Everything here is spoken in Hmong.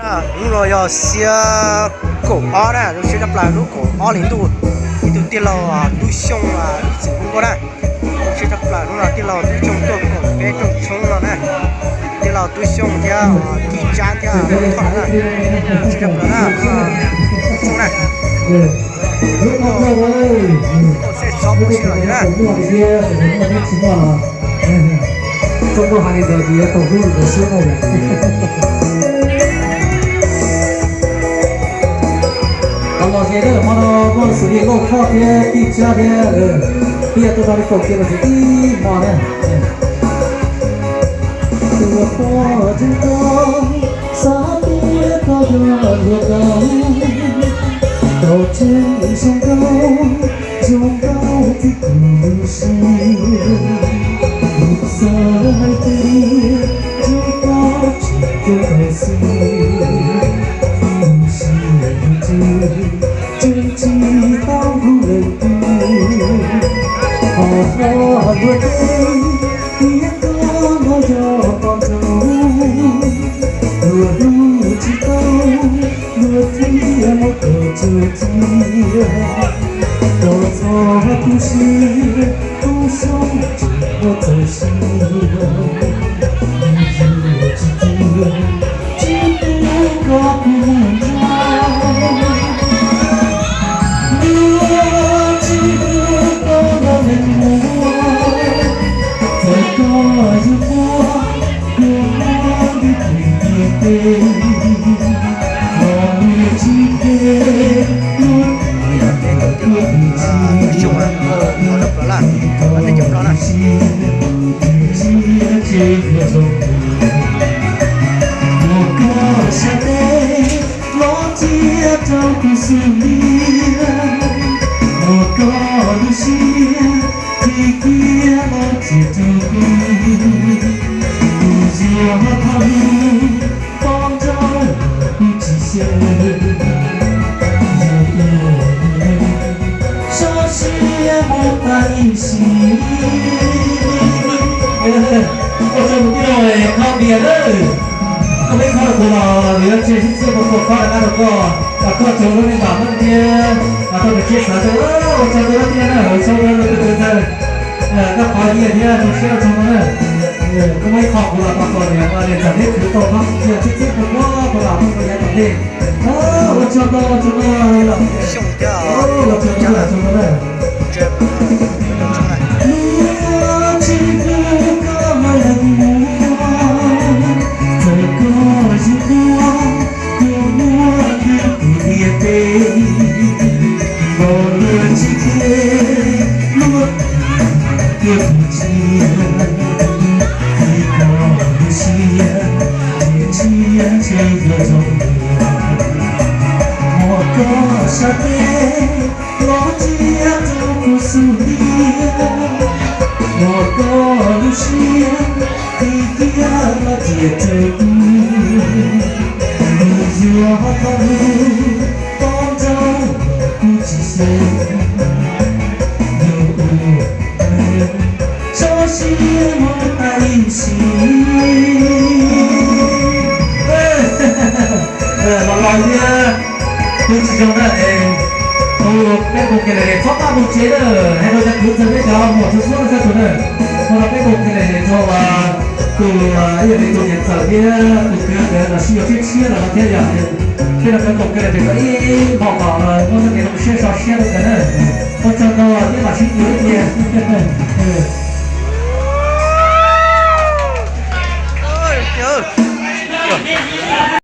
Hnub no yog xiab kaum ob na, zoo siab tshaj plaws hnub kaum ob hlis ntuj, ib tug tij laug Tub Xyooj ib txwm hu nkauj na. Zoo siab tshaj plaws hnub no tij laug Tub Xyooj tuaj koom peb rooj tshoob no na. Tij laug Tub Xyooj thiab Tij Tsab thiab Thoj na. Zoo siab tshaj plaws na, Tub Xyooj na. Xyov puas sib los na. Txoj nkauj hais li ntawd ces yuav tau hlub ntawd xwb na. Los los ces lawm hmo no muaj xws li Lauj Thoj thiab Tij Tsab thiab, peb yuav tuaj nrog li kaum kiag los tsev ib hmo na. Tus uas pom tseeb koj, xav tias koj yog luag koj, koj tseem zoo nkauj, zoo nkauj txij kuv lub siab. Kuv xav hais tias zoo koj tseem ceeb kawg xwb. Kuv siab ntsws tseem tsis tau hu leej twg, ho hlo luag tej tias koj no yog poj nrauj, luag hlub tsis tau, luag thiaj muab koj tsuas cia. Koj txhob tu siab, kuv xyov tsis muaj txoj sia, yus tsis tiag, tsis pub koj kuv mus nrog. Luag tsis pub koj los leej muaj, txawm koj yog muaj, kuv muaj nqi twg tiag tiag, los luag tsis pub, luag kuv tsis cia, koj tsis cia, tsis cia, tsis cia, tsis cia, tsis cia. Muab koj sab tes los cia rau kuv xub ntiag, muab koj lub siab ris kiag los cia rau kuv. Kuv yog thaj mub, poj nrauj kuv tsis xyaw, yog ua sob siab mus tas ib sim. Ua tsaug tus tij laug Khau Dias na. Koj peb kho kuv los yuav tseg sib txhij mus pom kho rov qab rau koj, koj tsaug lub neej npam thiab koj tus txiaj xav rau. Ua tsaug rau lub txiaj na, ua tsaug rau tus txawj ntxawg, koj qhov nyiaj thiab zoo siab ua tsaug no na. Koj muaj ib qho kuv los tau koj niam niam txawm neb khwv tau no, sib txhij mus pom kho los mus yav tom ntej. Ua tsaug koj, ua tsaug koj, ua tsaug koj, ua tsaug koj na. Luag tsis pub koj los leej muaj, txawm koj yog muaj, kuv muaj nqi tus ntiaj teb, nkaus luag tsis khev, luag tiag kuv tsis, txij koj lub siab, tsis tshiab ntshe yuav zoo luag. Muab koj sab tes los cia rau kuv xub ntiag, muab koj lub siab ris kiag los cia rau kuv. Kuv yuav thaj mub, poj nrauj kuv tsis xyaw, yog ua sob siab mus tas ib sim. Los los thiab, kuv tsis zoo na es, hu peb mus kev lem txhob pab mus tsev na, hais rau cov kwv tij peb cov muam txhua txhua txhua tus na, hu rau peb mus kev lem rau tus, ib yam li tus niam ntxawm thiab tus kwv ntawd los sib yuav tshiab tshiab los no thiab yom. Peb los peb mus kev lem tau ib hmo kom muaj txoj kev zoo siab so siab rau nkawd na. Ua tsaug ntau thiab mam sib ntsib ib pliag.